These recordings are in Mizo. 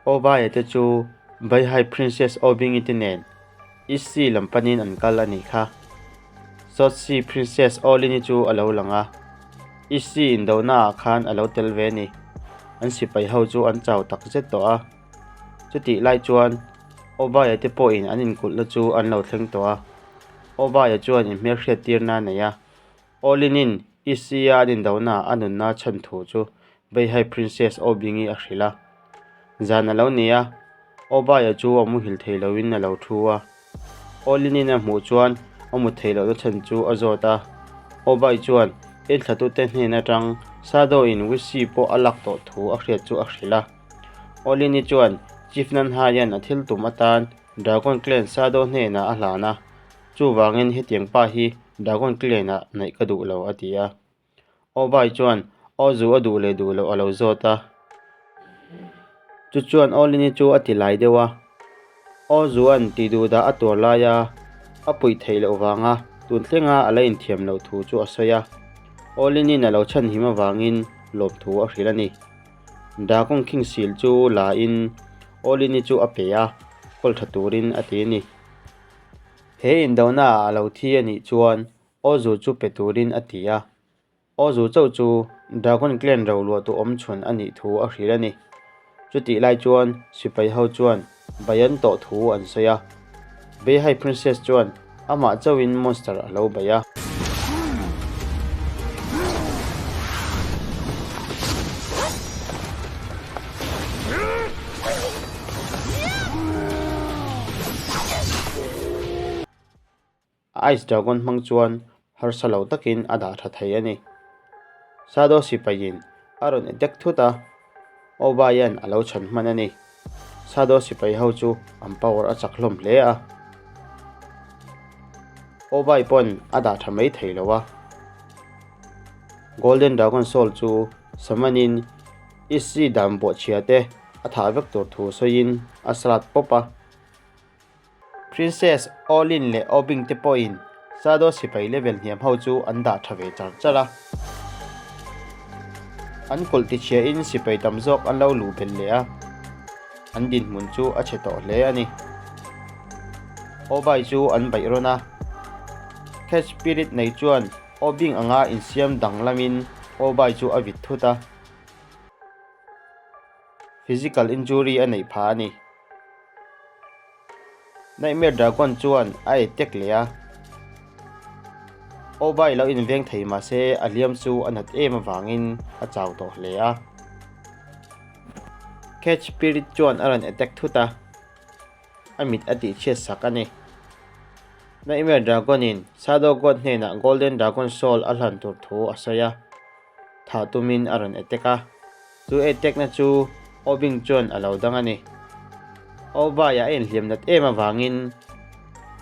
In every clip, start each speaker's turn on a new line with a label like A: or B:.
A: Obaia te chu Baihai Princess Obingi te nen Issi lam panin an kal a nih kha. Sotsi Princess Olini chu a lo lang a, Issi indonaah khan a lo tel ve a ni. An sipai ho chu an chau tak zet tawh a. Chutih lai chuan Obaia te pawhin an inkulhna chu an lo thleng tawh a. Obaia chuan inhmelhriat tirna a nei a. Olinin Issi-a an indonaah a nunna chhan thu chu Beihai Princess Obingi a hrilh a. Zan a lo ni a, Obaia chu a muhil thei loin a lo thu a. Olinin a hmuh chuan a mu thei lohna chhan chu a zawt a. Obai chuan enthlatute hnen atang Sado-in Wisi pawh a lak tawh thu a hriat chu a hrilh a. Olini chuan Chief Nanhaia'n a thil tum atan Dragon Clan Sado hnenah a hlan a, chuvangin hetiang pa hi Dragon Clan-ah neih ka duh lo a ti a. Obai chuan Ozu a duh leh duh loh a lo zawt a. Chu chuan Olini chu a ti lai deuh a. Ozua'n tih duh dah a tuar lai a, a puih theih loh vanga tun thlenga a la inthiam loh thu chu a sawi a. Olini'n a lo chhanhim avangin lawmthu a hrilh a ni. Dragon King sil chu la in Olini chu a pe a, kawl tha turin a ti a ni. He indona ah a lo thi a nih chuan Ozu chu pe turin a ti a. Ozu chauh chu Dragon Clan ro luah tu awm chhun a nih thu a hrilh a ni. Chutih lai chuan sipai ho chuan bai an tawh thu an sawi a. Beihai Princess chuan amah chauhin monster a lo bei a. Ice Dragon hmang chuan harsa lo takin a dah tha thei a ni. Sado sipaiin a rawn attack thut a, Obayan a lo chhan hman a ni. Sado sipai ho chu an power a chak hlawm hle a. Obai pawn a dah tha mai thei lo a. Golden Dragon Soul chu samanin Issi dan bawhchhia te a thah vek tur thu sawiin a slat pawp a. Princess Olin leh Obing te pawhin Sado sipai level hniam ho chu an dah tha ve char char a. An kulh tichhiahin sipai tam zawk an lo luh belh leh a, an dinhmun chu a chhe tawh hle a ni. Obai chu an baih rawn a, Cat Spirit nei chuan Obing anga insiam danglamin Obai chu a vit thut a. Physical injury a neih phah a ni. Nightmare Dragon chuan a attack leh a, Obai lo inveng thei mahse a hliam chu a nat em avangin a chau tawh hle a. Cat Spirit chuan a rawn attack thut a, a mit a tihchhiat sak a ni. Nightmare Dragon in Shadow God hnenah Golden Dragon Soul a hlan tur thu a sawi a, thah tumin a rawn attack a. Chu attack-na chu Obing chuan a lo dang a ni. Obai-ah a inhliam nat em avangin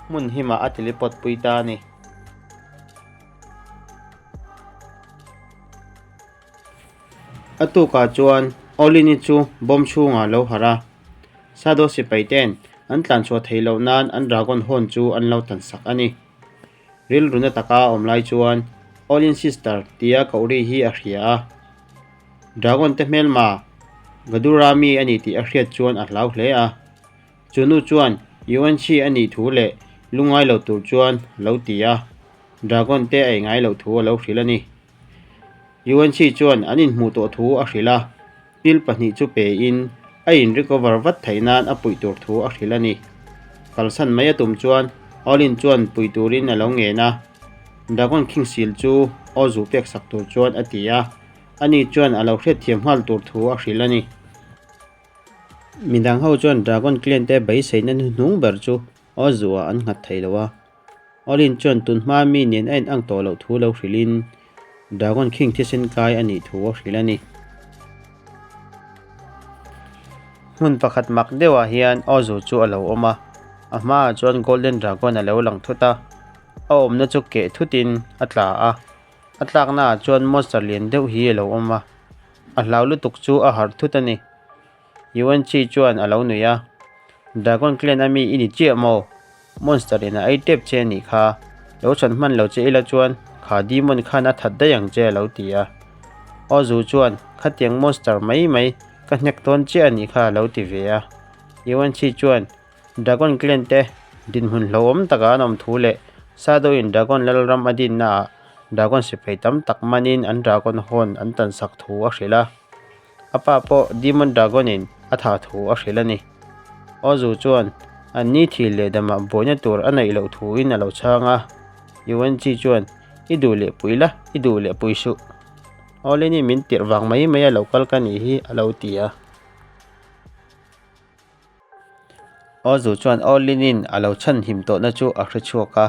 A: hmun himah a teleport pui ta a ni. A tukah chuan Olin-i chu bomb chhungah a lo harh a, Sado sipai ten an tlanchhuah theih loh nan an dragon horn chu an lo tansak a ni. Rilruna taka a awm lai chuan Olin sister tia koh ri hi a hria a. Dragon te hmelma Gadurami a ni tih a hriat chuan a hlau hle a. Chu nu chuan Yuanxi a nih thu leh lungngai lo tur chuan a lo ti a, Dragon te a ei ngai loh thu a lo hrilh a ni. Yuanxi chuan an inhmuh tawh thu a hrilh a, pil pahnih chu pe in a in recover vat theih nan a puih tur thu a hrilh a ni. Kalsan mai a tum chuan Olin chuan pui turin a lo ngen a. Dragon King sil chu aw zu pek sak tur chuan a ti a, ani chuan a lo hriatthiam nghal tur thu a hrilh a ni. Midang ho chuan Dragon Clan te beiseina hnuhnung ber chu aw zuah an nghat thei lo a. Olin chuan tun hma mi nen a in ang tawh loh thu lo hrilhin Dragon King thisen kai a nih thu a hrilh a ni. Hmun pakhat mak deuhah hian aw zu chu a lo awm a, a hmaah chuan Golden Dragon a lo lang thut a. A awmna chu keh thutin a tla a, a tlaknaah chuan monster lian deuh hi a lo awm a, a hlau lutuk chu a harh thut a ni. Yuan Chi chuan a lo nui a, Dragon Clan a mi i ni chiah maw? Monster in a ei tep che a nih kha, lo chhan hman lo che ila chuan kha demon khan a that daih ang che a lo ti a. Ozu chuan, Khatiang monster mai mai. Ka hnek dawn chiah a nih kha a lo ti ve a. Yuan Chi chuan Dragon Clan te dinhmun hlauhawm takah an awm thu leh Sado-in Dragon Lalram a dinnaah Dragon sipai tam tak manin an Dragon Horn an tansak thu a hrilh a. A pa pawh Demon Dragon-in a thah thu a hrilh a ni. Ozu chuan an ni thil leh damah buaina tur a neih loh thuin a lo chhang a. Yuan Chi chuan, I duh leh pui la, i duh leh pui suh. Awlini min tirh vang mai mai a lo kal ka nih hi a lo ti a. Ozu chuan Awlinin a lo chhan him tawhna chu a hre chhuak a.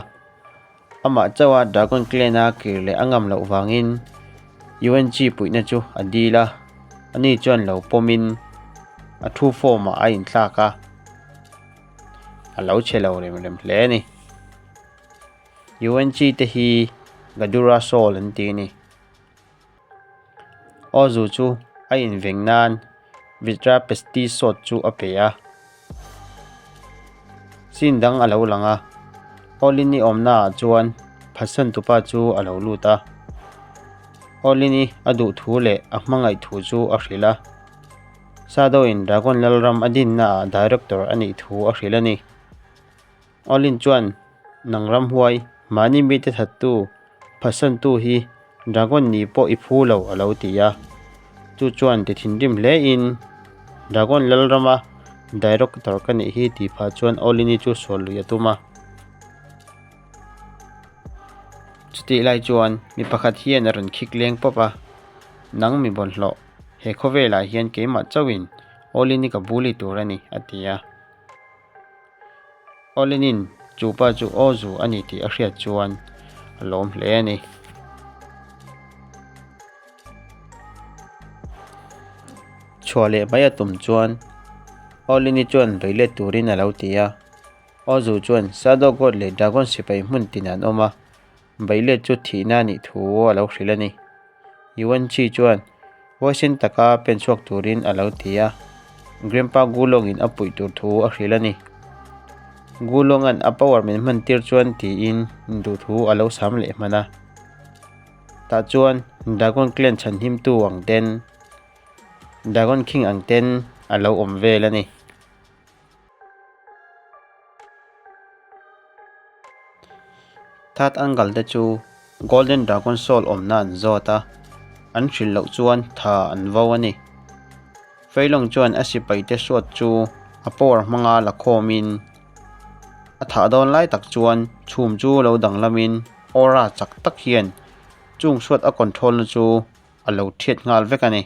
A: Amah chauha Dragon Clan-a kir leh a ngam loh vangin Yuan Chi puihna chu a dil a, ani chuan lo pawmin a thu form-ah a inthlak a, a lo che lo rem rem hle a ni. Yuan Chi te hi Gadura Soul an ti a ni. Ozu chu a inveng nan Vitra Pesti sawt chu a pe a. Scene dang a lo lang a, Olin-i awmnaah chuan phatsan tupa chu a lo lut a. Olin-i a duh thu leh a hmangaih thu chu a hrilh a. Sado-in Dragon Lalram a dinnaah director a nih thu a hrilh a ni. Olin chuan, Nang ramhuai, mahni mite thattu, phatsantu hi Dragon ni pawh i phu lo a lo ti a. Chu chuan ti thinrim hlein, Dragon Lalrama Director ka nih hi tih phah chuan Olin-i chu sual lui a tum a. Chutih lai chuan mi pakhat hian a rawn khik leng pawp a, Nang mi bawlhhlawh, he khawvelah hian keimah chauhin Olin-i ka buli tur a ni, a ti a. Olinin chu pa chu aw zu a ni tih a hriat chuan a lawm hle a ni. Chhuah leh mai a tum chuan Olini chuan vei let turin a lo ti a. Aw zu chuan Shadow God leh Dragon sipai hmun tin an awm a, vei let chu thihna a nih thu a lo hrilh a ni. Yuan Chi chuan huaisen taka pen chhuak turin a lo ti a, Grandpa Gulongin a puih tur thu a hrilh a ni. Gulonga'n a power min hman tir chuan tiin duhthu a lo sam leh hman a. Tah chuan Dragon Clan chhanhimtu ang ten, Dragon King ang ten a lo awm vel a ni. Third angle te chu Golden Dragon Soul awmna an zawt a, an hrilh loh chuan tha an vo a ni. Feilong chuan a sipai te suat chu a power hmanga la khawmin a thah dawn lai tak chuan chhum chu lo danglamin aura chak tak hian chung suat a control na chu a lo thiat nghal vek a ni.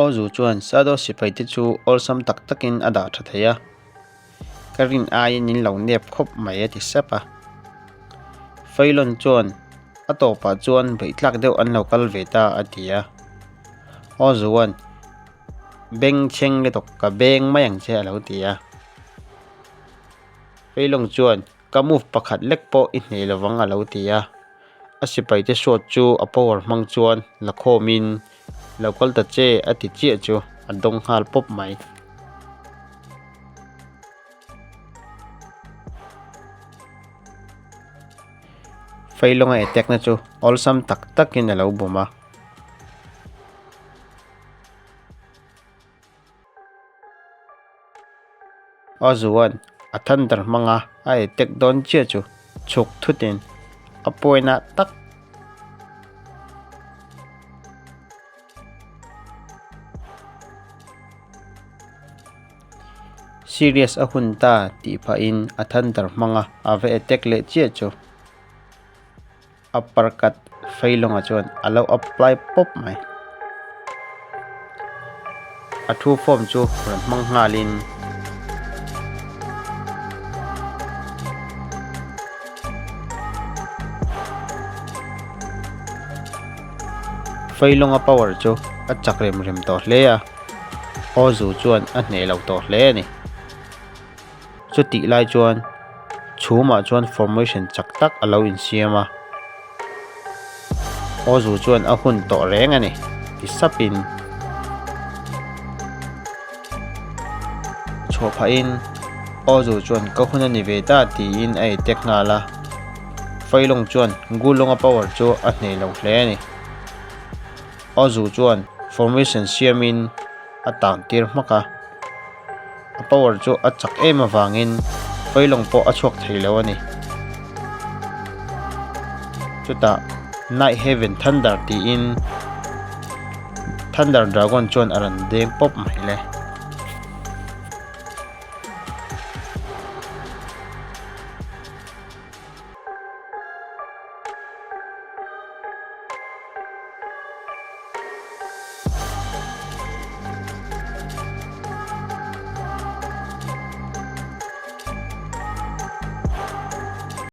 A: Ozu chuan Sado sipai te chu awlsam tak takin a dah tha thei a, Ka rin aiin in lo nep khawp mai a ti sep a. Feilon chuan a tawpah chuan beihtlak deuh an lo kal ve ta a ti a. Ozuan beng chheng lutuk ka beng mai ang che a lo ti a. Feilong chuan Ka move pakhat lek pawh i hneh lovang a lo ti a, a sipaite suat chu a power hmang chuan la khawmin lo kal ta che a ti chiah chu a dawng nghal pawp mai. Feilawnga attack na chu awlsam tak takin a lo bawm a. A zuan a thunder hmanga a attack dawn chiah chu chhuk thutin a point ah tak serious a hun ta tih phahin a thunder hmanga a va attack leh chiah chu upper cut Feilawngah chuan a lo apply pawp mai. A thu form chu rawn hmang nghalin Feilawnga power chu a chak rem rem tawh hle a, Ozu chuan a hneh lo tawh hle a ni. Chutih lai chuan. Chhumah chuan formation chak tak a lo insiam a. Ozu chuan a hun tawh reng a ni, ti sapin. Chhuah phahin Ozu chuan ka hun a ni ve ta tiin a attack nghal a. Feilong chuan Gulonga power chu a hneh lo hle a ni. Ozu chuan formation siamin a tan tir hmak a. A power chu a chak em avangin Feilong pawh a chhuak thei lo a ni. Chutah Night Heaven Thunder tiin Thunder Dragon chuan a rawn deng pawp mai le.